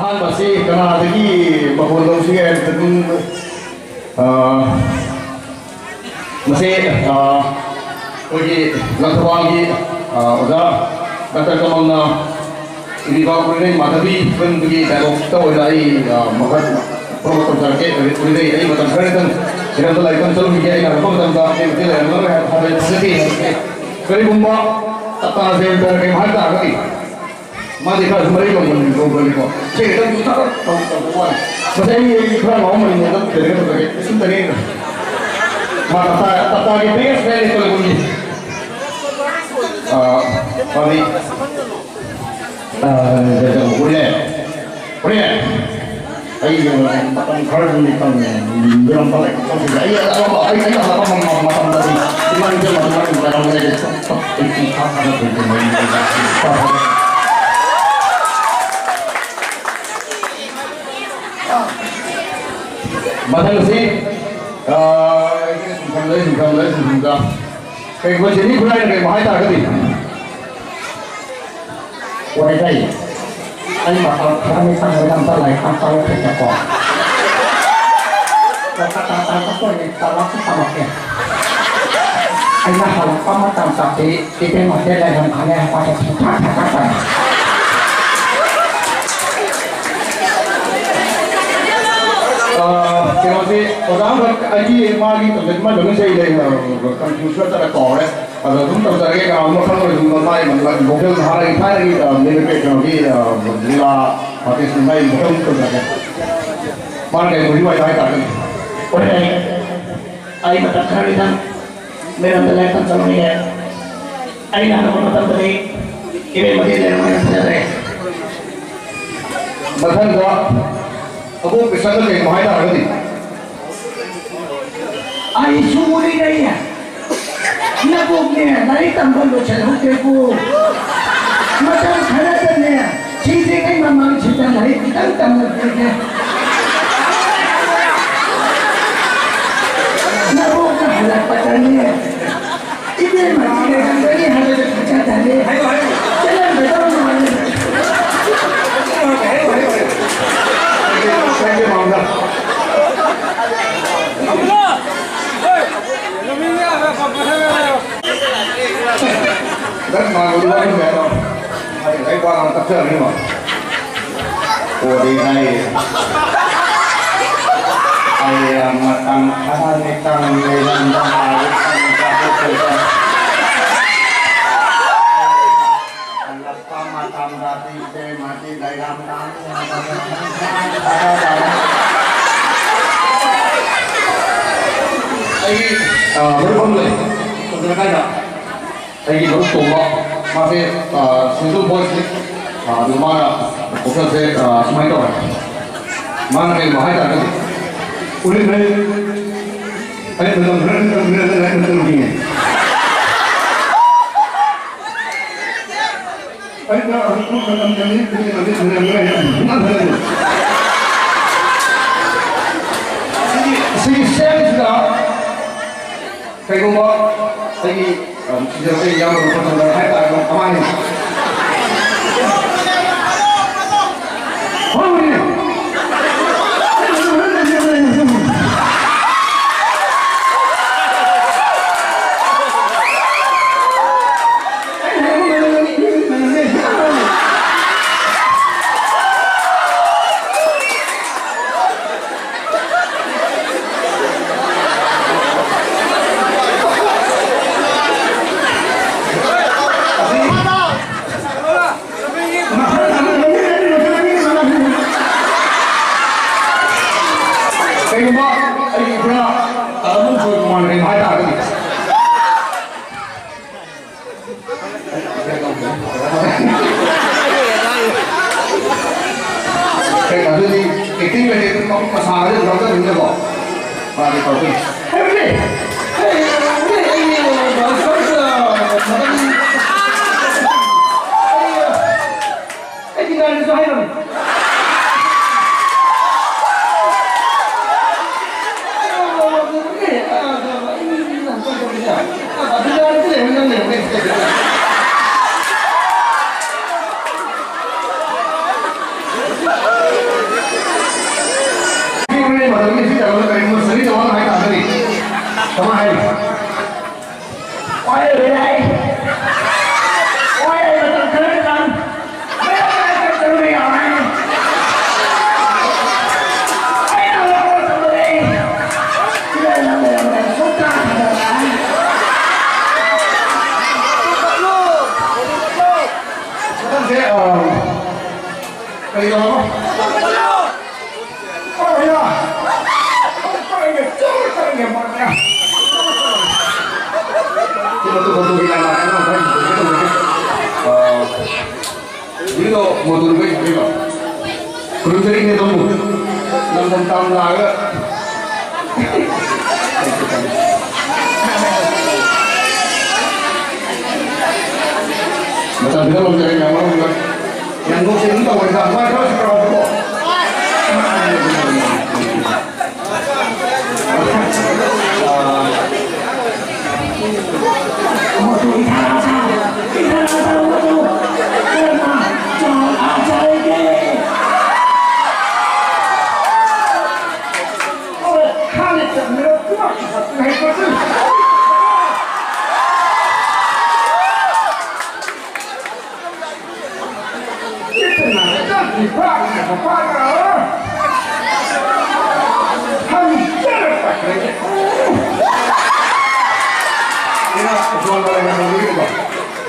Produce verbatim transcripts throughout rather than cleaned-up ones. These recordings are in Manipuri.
ꯑꯍꯥꯟꯕꯁꯤ ꯀꯅꯥꯗꯒꯤ ꯃꯈꯣꯟ ꯂꯧꯁꯤꯒꯦ ꯍꯥꯏꯕꯗ ꯑꯗꯨꯝ, ꯑ, ꯃꯁꯤ, ꯑ, ꯑꯩꯈꯣꯏꯒꯤ ꯂꯪꯊꯕꯥꯜꯒꯤ, ꯑ, ꯑꯣꯖꯥ ꯗꯥꯛꯇꯔ ꯀꯃꯜꯅ ꯏꯕꯤꯕ ꯎꯔꯤꯉꯩ ꯃꯥꯙꯕꯤ ꯐꯤꯂꯝꯗꯨꯒꯤ ꯗꯥꯏꯂꯣꯛꯇ ꯑꯣꯏꯅ ꯑꯩ, ꯑ, ꯃꯈꯜ ꯄꯨꯝꯅꯃꯛ ꯇꯧꯖꯔꯛꯀꯦ꯫ ꯎꯔꯤꯉꯩ ꯑꯩ ꯃꯇꯝ ꯈꯔꯗꯪ ꯐꯤꯂꯝꯗ ꯂꯥꯏꯔꯤꯛ ꯇꯝ ꯆꯠꯂꯨꯈꯤꯒꯦ꯫ ꯑꯩꯅ ꯍꯜꯂꯛꯄ ꯃꯇꯝꯗ ꯑꯩ ꯃꯇꯦꯡ ꯂꯩꯔꯝꯃꯔꯣꯏ ꯍꯥꯏꯕ ꯍꯥꯏꯕ ꯊꯥꯖꯗꯦ꯫ ꯀꯔꯤꯒꯨꯝꯕ ꯇꯞꯇꯥ ꯁꯦꯟꯇꯔ ꯀꯩꯅꯣ ꯍꯥꯏꯕ ꯇꯥꯔꯒꯗꯤ ꯃꯥꯗꯤ ꯈꯔꯁꯨ ꯃꯔꯤ ꯂꯧꯕꯅꯤꯀꯣ꯫ ꯁꯤ ꯈꯤꯇꯪ ꯊꯕꯛ ꯇꯧ-, ꯇꯧꯕ ꯋꯥꯅꯤ꯫ ꯃꯁꯤ ꯑꯩ, ꯑꯩ ꯈꯔ ꯉꯥꯎꯃꯟꯗꯅ ꯀꯩꯅꯣ ꯇꯧꯖꯒꯦ꯫ ꯀꯩꯁꯨꯝꯇ ꯅꯦꯡꯗ꯭ꯔꯦ꯫ ꯃꯥ ꯇꯞꯇꯥ, ꯇꯞꯇꯥꯒꯤ biggest fan ꯅꯤ ꯇꯣꯂꯤꯕꯨꯡꯒꯤ꯫ ꯑꯥ, ꯃꯥꯗꯤ, ꯑꯥ, ꯍꯣꯔꯦꯟ, ꯍꯣꯔꯦꯟ꯫ ꯑꯩ ꯃꯇꯝ ꯈꯔꯗꯤ ꯇꯝꯃꯤꯔꯝꯕ ꯂꯩ꯫ ꯑꯩ, ꯑꯩ, ꯑꯩ, ꯑꯩ ꯍꯜꯂꯛꯄ ꯃꯇꯝꯗꯗꯤ ꯏꯃꯥ ꯏꯕꯦꯝꯃ ꯑꯗꯨꯃꯥꯏꯅ ꯂꯩꯔꯝꯕ ꯂꯩꯔꯦ꯫ ꯃꯊꯪꯁꯤ, ꯑ, ꯁꯨꯝ ꯈꯪꯗꯦ, ꯁꯨꯝ ꯈꯪꯗꯦ, ꯁꯨꯝ ꯈꯪꯗꯦ꯫ ꯀꯩꯒꯨꯝꯕ ꯖꯦꯅꯤ ꯈꯨꯔꯥꯏꯅ ꯀꯩꯒꯨꯝꯕ ꯍꯥꯏꯇꯥꯔꯒꯗꯤ, ꯑꯣꯏꯔꯦ꯫ ꯑꯩ ꯃꯇꯝ ꯈꯔꯅꯤ ꯆꯪꯕꯗ ꯑꯝꯇ ꯂꯥꯏꯔꯤꯛ ꯇꯝꯕ ꯂꯣꯏꯁꯤꯟꯒꯦꯀꯣ꯫ ꯇꯥ, ꯇꯥ, ꯇꯥ, ꯇꯥ, ꯇꯥ, ꯇꯥ, ꯇꯥ, ꯑꯩꯅ ꯍꯜꯂꯛꯄ ꯃꯇꯝꯗꯗꯤ ꯏꯕꯦꯝꯃꯁꯦ ꯂꯩꯔꯝꯒꯅꯤ ꯍꯥꯏꯕꯁꯦ ꯁꯨꯡꯊꯥ ꯊꯥꯖꯗꯅ꯫ ꯑꯥ, ꯀꯩꯅꯣꯁꯤ, ꯑꯣꯖꯥ ꯑꯃꯈꯛ ꯑꯩꯒꯤ ꯃꯥꯒꯤ ꯀꯟꯐ꯭ꯌꯨꯁꯟ ꯑꯃ ꯂꯣꯏꯅ ꯆꯩ ꯂꯩ, ꯀꯟꯐ꯭ꯌꯨꯁꯟ ꯈꯔ ꯀꯥꯎꯔꯦ꯫ ꯑꯗꯣ ꯑꯗꯨꯝ ꯇꯧꯖꯔꯒꯦ, ꯀꯅꯥꯒꯨꯝꯕ ꯈꯪꯉꯔꯣꯏ, ꯑꯗꯨꯝ ꯃꯥꯏ ꯚꯣꯀꯦꯜ ꯅꯍꯥꯟꯋꯥꯏ ꯊꯥꯏꯅꯒꯤ, ꯑ, ꯃꯦꯔꯤ ꯀꯩꯅꯣꯒꯤ, ꯑ, ꯂꯤꯂꯥ ꯑꯥꯔꯇꯤꯁ ꯃꯥꯏ ꯚꯣꯀꯦꯜ ꯑꯗꯨꯝ ꯇꯧꯖꯔꯒꯦ꯫ ꯃꯥꯅ ꯀꯩ ꯃꯣꯏꯒꯤ ꯋꯥꯏꯗ ꯍꯥꯏꯇꯥꯔꯒꯗꯤ꯫ ꯍꯣꯏ, ꯑꯩ ꯃꯇꯝ ꯈꯔꯒꯤꯗꯪ ꯃꯦꯔꯝꯗ ꯂꯥꯏꯔꯤꯛ ꯇꯝ ꯆꯠꯂꯝꯃꯤꯉꯦ꯫ ꯑꯩꯅ ꯍꯜꯂꯛꯄ ꯃꯇꯝꯗꯗꯤ ꯏꯕꯦꯝꯃꯗꯤ ꯂꯩꯔꯝꯃꯣꯏꯅ ꯊꯥꯖꯗ꯭ꯔꯦ꯫ ꯃꯊꯪꯗ ꯑꯕꯣꯛ ꯀ꯭ꯔꯤꯁꯅꯗ ꯀꯩꯅꯣ ꯍꯥꯏꯇꯥꯔꯒꯗꯤ꯫ ꯑꯩꯁꯨ ꯎꯔꯤꯅꯩꯌꯦ꯫ ꯅꯕꯣꯛꯅꯦ, ꯂꯥꯏꯔꯤꯛ ꯇꯝꯕ ꯂꯣꯏꯁꯤꯜꯍꯧꯗꯦꯕꯨ꯫ ꯃꯇꯝ ꯈꯔꯗꯅꯦ, ꯁꯤꯗ꯭ꯔꯤꯉꯩ ꯃꯃꯥꯡꯁꯤꯗ ꯂꯥꯏꯔꯤꯛ ꯈꯤꯇꯪ ꯇꯝꯂꯛꯄꯅꯦ꯫ ꯅꯕꯣꯛꯅ ꯍꯜꯂꯛꯄꯗꯅꯦ, ꯏꯕꯦꯝꯃ ꯂꯩꯔꯝꯒꯅꯤ ꯍꯥꯏꯕꯗꯨ ꯊꯥꯖꯗꯔꯦ꯫ ꯆꯠꯂꯝꯒꯗꯧ ꯃꯥꯜꯂꯦ꯫ ꯀꯣꯗꯤ ꯍꯥꯏꯔꯤ꯫ ꯑꯩ ꯃꯇꯝ ꯈꯔ ꯃꯤꯇꯪ ꯂꯩꯔꯝꯕ ꯃꯥꯜꯂꯤ꯫ ꯍꯜꯂꯛꯄ ꯃꯇꯝꯗꯗꯤ ꯏꯆꯦꯃꯗꯤ ꯂꯩꯔꯝꯗꯥꯏ꯫ ꯑꯩꯒꯤ, ꯑ, ꯃꯔꯨꯞ ꯑꯃ ꯂꯩ꯫ ꯀꯩꯅꯣ ꯍꯥꯏꯅ ꯑꯩꯒꯤ ꯃꯔꯨꯞ ꯇꯣꯝꯕ, ꯃꯥꯁꯦ, ꯑ, ꯁꯦꯟꯇ꯭ꯔꯦꯜ ꯚꯣꯏꯁꯅꯤ꯫ ꯑ, ꯑꯗꯨ ꯃꯥꯅ ꯄꯣꯁꯇꯔꯁꯦ, ꯑ, ꯁꯨꯃꯥꯏꯅ ꯇꯧꯋꯦ꯫ ꯃꯥꯅ ꯀꯩꯒꯨꯝꯕ ꯍꯥꯏ ꯇꯥꯔꯒꯗꯤ, ꯎꯔꯤꯡ ꯍꯩ, ꯑꯩ ꯃꯇꯝ ꯈꯔ ꯅꯠꯇ꯭ꯔꯒ ꯅꯠꯇ꯭ꯔꯒ ꯅꯠꯇ꯭ꯔꯒ ꯅꯠꯇ꯭ꯔꯒ ꯑꯩꯅ ꯑꯍꯨꯝ ꯃꯇꯝꯗꯅꯤ, ꯅꯠꯇ꯭ꯔꯒ ꯅꯠꯇ꯭ꯔꯒ ꯁꯤꯒꯤ ꯁꯦꯝꯁꯤꯗ ꯀꯩꯒꯨꯝꯕ ꯑꯩꯒꯤ, ꯑ, ꯅꯨꯡꯁꯤꯖꯔꯕ ꯑꯩꯒꯤ ꯏꯌꯥꯝꯕ ꯃꯐꯝꯗ ꯍꯥꯏ ꯇꯥꯔꯒ ꯀꯃꯥꯏꯅ? ꯍꯣꯏꯅꯦ꯫ ꯀꯩꯒꯨꯝꯕ ꯑꯩꯒꯤ ꯏꯕ꯭ꯔꯥ ꯑꯃꯨꯛ ꯇꯣꯉꯥꯟꯅ ꯀꯩꯅꯣ ꯍꯥꯏ ꯇꯥꯔꯒꯗꯤ, ꯑꯗꯨꯗꯤ ꯑꯦꯛꯇꯤꯡ ꯂꯩꯇꯦ, ꯑꯗꯨꯝ ꯃꯈꯨꯠ ꯃꯁꯥꯒꯁꯦ ꯑꯗꯨꯝ ꯌꯥꯎꯖꯕꯅꯤꯅꯀꯣ꯫ ꯃꯥꯗꯤ ꯇꯧꯗꯣꯏꯅꯤ꯫ ꯍꯥꯏꯕꯗꯤ, ꯑꯩ, ꯑꯩ, ꯑꯩ, ꯑꯩ ꯗꯤꯅꯥꯔꯒꯤꯁꯨ ꯍꯥꯏꯔꯝꯃꯤ꯫ ꯀꯃꯥꯏ ꯍꯥꯏꯅꯤ? ꯋꯥꯔꯦ, ꯋꯥꯔꯦ꯫ ꯋꯥꯔꯦ, ꯃꯇꯝ ꯈꯔꯒꯤ ꯆꯥꯡ꯫ ꯁꯤ ꯃꯇꯨ ꯃꯇꯨꯒꯤ ꯂꯥꯏ ꯃꯥꯟꯅꯕ ꯑꯃ ꯈꯔ ꯌꯦꯡꯒꯦ ꯇꯧꯕꯅꯦ꯫ ꯑꯥ, ꯍꯧꯖꯤꯛꯀꯤꯗꯣ ꯃꯣꯇꯣꯔ ꯕꯣꯠ ꯌꯦꯡꯗꯣꯏꯔꯣ? ꯈꯨꯔꯨꯝꯖꯔꯤꯅꯦ ꯑꯗꯣꯝꯕꯨ꯫ ꯂꯝꯗꯝ ꯇꯥꯝ ꯂꯥꯛꯑꯒ꯫ ꯃꯇꯝꯁꯤꯗ ꯂꯧꯖꯔꯦ, ꯃꯌꯥꯝ ꯑꯃ꯫ ꯌꯥꯝ ꯅꯣꯛꯁꯦ ꯑꯗꯨꯝ ꯇꯧꯕꯅꯤꯗ꯫ ꯃꯥꯏ ꯈꯔ ꯁꯤꯠꯄ꯭ꯔꯣ?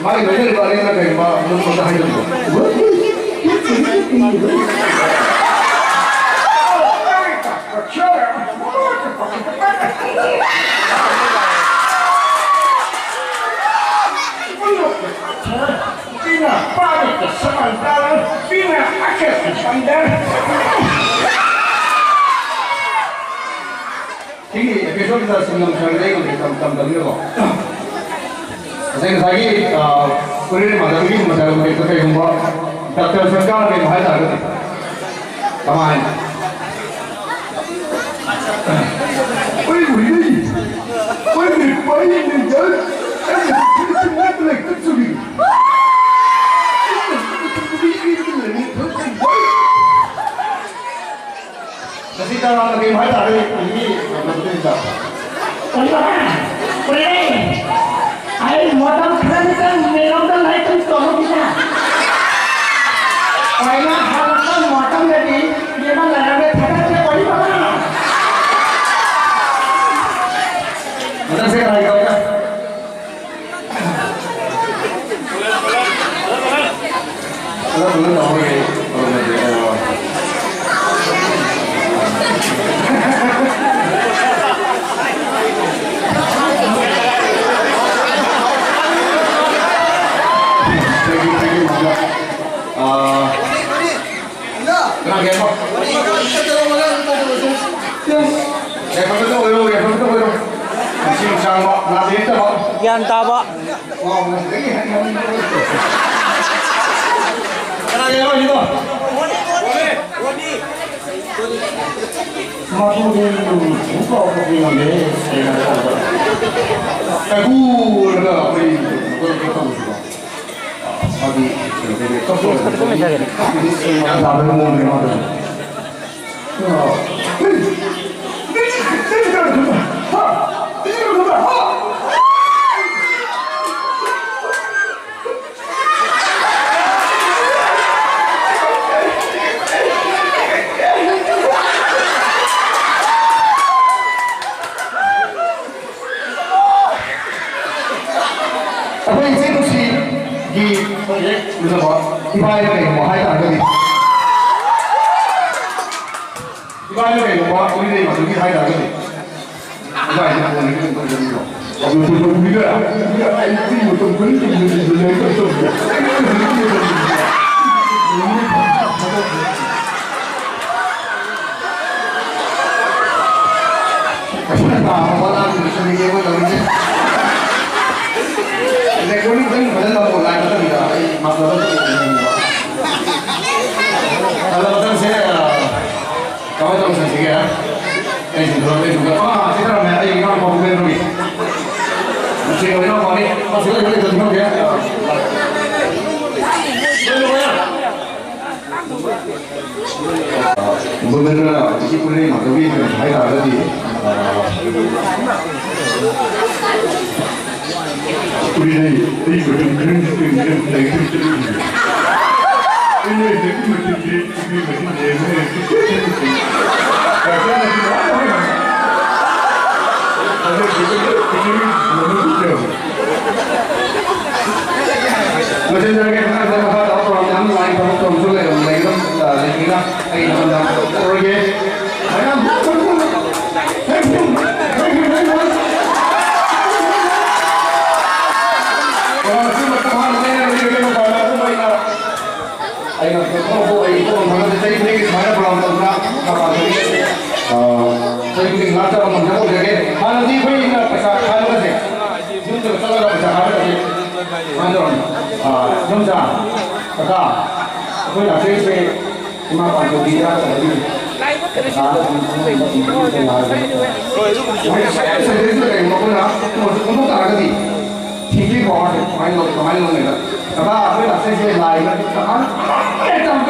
ꯃꯥꯒꯤ ꯂꯣꯏꯅꯔꯤꯕ ꯑꯔꯦꯝꯕ ꯀꯩꯒꯨꯝꯕ ꯃꯉꯣꯟꯗ ꯍꯥꯏꯖꯟꯕ꯫ Pina, pare ke samandar, pina, ake samandar. ꯁꯤꯒꯤ ꯑꯦꯄꯤꯁꯣꯗꯁꯤꯗ ꯁꯤꯡꯅꯝ ꯈꯔꯗꯤ ꯑꯩ ꯍꯧꯖꯤꯛ ꯇꯝ-, ꯇꯝꯗꯕꯅꯤꯅꯀꯣ꯫ ꯉꯁꯥꯏ, ꯉꯁꯥꯏꯒꯤ, ꯑ, ꯀꯨꯂꯦꯟ ꯃꯥꯙꯕꯒꯤ ꯃꯇꯥꯏ ꯃꯇꯦꯛꯇ ꯀꯩꯒꯨꯝꯕ ꯗꯥꯛꯇꯔ ꯁꯔꯀꯥꯔ ꯀꯩꯅꯣ ꯍꯥꯏ ꯇꯥꯔꯒꯗꯤ ꯀꯃꯥꯏꯅ? ꯑꯩꯕꯨ ꯍꯤꯗꯤ, ꯑꯩꯒꯤ ꯄꯥꯏꯅꯤꯡꯗꯦ, ꯑꯩꯅ ꯂꯩꯇ ꯆꯨꯔꯤ꯫ ꯃꯁꯤ ꯀꯅꯥꯅ ꯀꯩꯅꯣ ꯍꯥꯏ ꯇꯥꯔꯒꯗꯤ ꯃꯤ ꯃꯇꯨꯡꯗ꯫ ꯑꯣꯏꯕ, ꯑꯣꯏꯔꯦ꯫ ꯑꯩ ꯃꯇꯝ ꯈꯔꯗꯪ ꯃꯦꯂꯣꯝꯗ ꯂꯥꯏꯔꯤꯛ ꯇꯝ ꯇꯧꯍꯧꯈꯤꯗ꯫ ꯑꯣꯏꯅ ꯍꯜꯂꯛꯄ ꯃꯇꯝꯗꯗꯤ ꯌꯦꯡꯕ ꯂꯩꯔꯝꯃꯦ, ꯊꯥꯒꯠꯀꯦ ꯑꯣꯏꯕ꯫ ꯃꯇꯝꯁꯦ ꯀꯅꯥꯒꯤ ꯇꯧꯒꯦ? ꯒ꯭ꯌꯥꯟ ꯇꯥꯕ꯫ ꯑꯩꯈꯣꯏ ꯏꯆꯦ ꯅꯨꯡꯁꯤꯒꯤ ꯍꯧꯖꯤꯛ ꯂꯨꯖꯕ ꯏꯕꯥꯏꯅ ꯀꯩꯒꯨꯝꯕ ꯍꯥꯏ ꯇꯥꯔꯒꯗꯤ, ꯏꯕꯥꯏꯅ ꯀꯩꯒꯨꯝꯕ ꯎꯔꯤꯔꯩ ꯃꯗꯨꯒꯤ ꯍꯥꯏ ꯇꯥꯔꯒꯗꯤ, ꯏꯕꯥꯏꯅ ꯐꯣꯟꯗꯒꯤ ꯑꯗꯨꯝ ꯇꯧꯖꯕꯤꯔꯣ꯫ ꯑꯗꯨ ꯇꯨꯝꯕ ꯎꯕꯤꯔ? ꯑꯩ ꯇꯨꯝꯕ ꯇꯨꯝ ꯈꯨꯗꯤꯡ ꯇꯨꯝꯕ ꯇꯨꯝꯕ ꯂꯩ ꯇꯧ ꯇꯧꯕ꯫ ꯐꯖꯅ ꯇꯥꯕ ꯋꯥ ꯉꯥꯡꯕꯗꯨꯁꯨ ꯃꯤꯠꯌꯦꯡ ꯑꯣꯏꯅ ꯇꯧꯔꯤꯁꯦ꯫ Recording ꯈꯤꯇꯪ ꯐꯖꯅ ꯇꯧꯔꯣ, live ꯅꯠꯇꯕꯤꯗ꯫ ꯑꯩ ꯃꯥꯁꯇꯔꯗ ꯇꯧꯕꯅꯦꯕ꯫ ꯑꯗꯣ ꯃꯊꯪꯁꯦ, ꯑ, ꯀꯃꯥꯏꯅ ꯇꯧꯁꯤꯒꯦ? ꯑꯩꯁꯨ ꯊꯕꯛ ꯂꯩꯕꯒ, ꯑ, ꯁꯤ ꯇꯧꯔꯝꯃꯦ, ꯑꯩ ꯏꯅꯥꯎꯅꯨꯄꯥ ꯕꯨꯄꯦꯟꯗ꯭ꯔꯣꯒꯤ꯫ ꯃꯁꯤ ꯏꯅꯥꯎꯄꯥꯅꯤ, ꯃꯁꯤ ꯂꯩꯕ ꯂꯩꯇꯕꯗꯤ ꯈꯪꯗꯦ꯫ ꯕꯣꯃꯦꯟꯗ꯭ꯔꯅ ꯍꯧꯖꯤꯛꯀꯤ ꯄꯨꯔꯩ ꯃꯥꯙꯕꯤ ꯀꯩꯅꯣ ꯍꯥꯏ ꯇꯥꯔꯒꯗꯤ, ꯑ, ꯄꯨꯔꯩ, ꯑꯩ ꯃꯇꯝ ꯈꯔ ꯂꯩꯔꯝꯗꯦ꯫ ꯑꯩꯅ ꯍꯧꯖꯤꯛꯀꯤ ꯃꯇꯝꯁꯤ ꯄꯨꯔꯩ ꯃꯇꯝ ꯂꯩꯔꯝꯃꯦ꯫ ꯂꯣꯏꯁꯤꯟꯖꯔꯒꯦ꯫ ꯃꯈꯥ ꯇꯥꯕ ꯄ꯭ꯔꯣꯒ꯭ꯔꯥꯝ ꯌꯥꯝ ꯅꯨꯡꯉꯥꯏ, ꯊꯕꯛ ꯇꯧꯕꯁꯨ ꯂꯩꯔꯝ-, ꯂꯩꯒꯗꯕ, ꯑ, ꯂꯩꯕꯅꯤꯅ ꯑꯩ ꯅꯉꯣꯟꯗ ꯇꯧꯔꯒꯦ꯫ ꯃꯌꯥꯝ ꯄ꯭ꯔꯣꯒ꯭ꯔꯥꯝ ꯑꯁꯤ ꯃꯄꯨꯡ ꯐꯥꯅ ꯂꯩꯔꯒ ꯂꯩꯔꯒꯦ꯫ ꯃꯄꯥꯟꯗ ꯑꯗꯨꯝ ꯑꯩꯅ ꯑꯩꯅ ꯊꯣꯛꯄ ꯑꯩ ꯊꯣꯛꯄ ꯃꯇꯝꯗ ꯆꯍꯤ ꯈꯨꯗꯤꯡꯒꯤ ꯁꯨꯃꯥꯏꯅ ꯄ꯭ꯔꯣꯒ꯭ꯔꯥꯝ ꯇꯧꯗꯅ ꯃꯄꯥꯟꯗꯒꯤ, ꯑ, ꯆꯍꯤ ꯈꯨꯗꯤꯡ ꯉꯥꯛꯆꯕ ꯉꯝꯖꯕ ꯑꯣꯏꯖꯒꯦ꯫ ꯍꯥꯟꯅꯗꯤ ꯑꯩꯈꯣꯏꯅ ꯄꯩꯁꯥ ꯈꯥꯏꯕꯁꯦ ꯌꯨꯝꯗ ꯑꯥ, ꯏꯗꯣꯝꯆꯥ, ꯀꯀꯥ, ꯑꯩꯈꯣꯏ ꯂꯥꯛꯆꯔꯤꯁꯦ ꯏꯃꯥ ꯄꯥꯟꯊꯣꯏꯕꯤꯗ ꯀꯩꯅꯣꯒꯤ ꯀꯀꯥꯗ ꯁꯨꯝ ꯈꯪꯍꯟꯕ ꯏꯟꯇꯔꯚ꯭ꯌꯨ ꯑꯃ ꯂꯥꯛꯑꯒꯦ꯫ ꯃꯣꯏ ꯁꯦꯟ ꯁꯦꯟꯇꯦꯟꯁꯇ ꯀꯩꯒꯨꯝꯕ ꯑꯩꯈꯣꯏꯅ ꯐꯣꯟꯁꯦ ꯑꯣꯟꯊꯣꯛ ꯇꯥꯔꯒꯗꯤ ꯊꯤꯡꯀꯤꯡ ꯄꯥꯋꯔꯁꯦ ꯀꯃꯥꯏꯅ ꯂꯧ-, ꯀꯃꯥꯏꯅ ꯂꯧꯅꯩꯕ? ꯀꯀꯥ, ꯑꯩꯈꯣꯏ ꯂꯥꯛꯆꯔꯤꯁꯦ ꯂꯥꯏꯒ ꯀꯀꯥ ꯑꯃꯠꯇ